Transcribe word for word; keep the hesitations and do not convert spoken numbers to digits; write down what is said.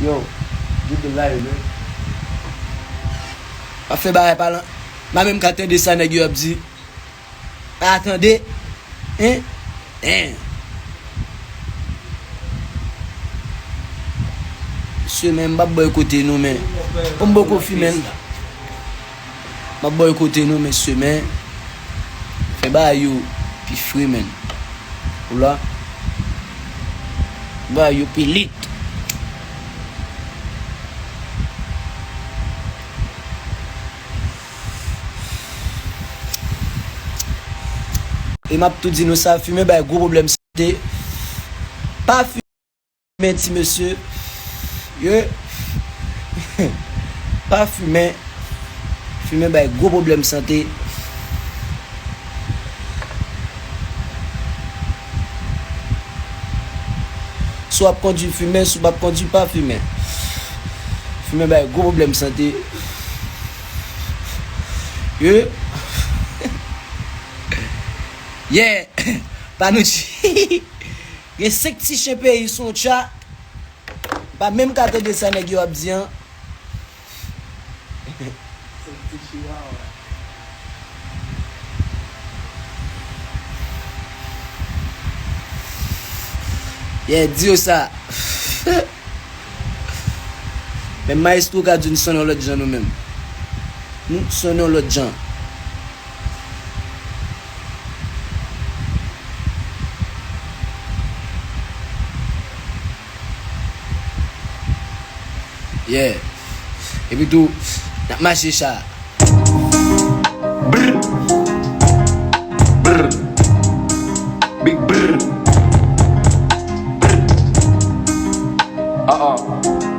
Yo, get the light, man. Pa fè bagay pa lan. M pa menm ka tande sa nèg yo ap di. Pa tande. Hein? Hein? Mesye, men m p ap bòykote nou, men. Kòm m poko fimen. M ap bòykote nou, mesye, men. Fè bagay yo pi fre, men. Ou la? Fè bagay yo pi lit. E m ap tou di nou sa, fimen bay gwo pwoblèm sante. Pa fimen, ti mesye. Ye. Pa fimen. Fimen bay gwo pwoblèm sante. Si w ap kondui, fimen. Si w p ap kondui, pa fimen. Fimen bay gwo pwoblèm sante. Ye. Yeah. Pa nou di. Gen senk ti chen peyi sou yon tcha. Pa menm ka tande sa nèg yo ap di an. Senk ti chiwawa. Yeah, di yo sa. Men maestro ka di n sonn yon lòt jan nou menm. Nou sonn yon lòt jan. Yeah. Epi tou, n ap mache sa. Brr. Brr. Big brr. Brr. Ah, ah.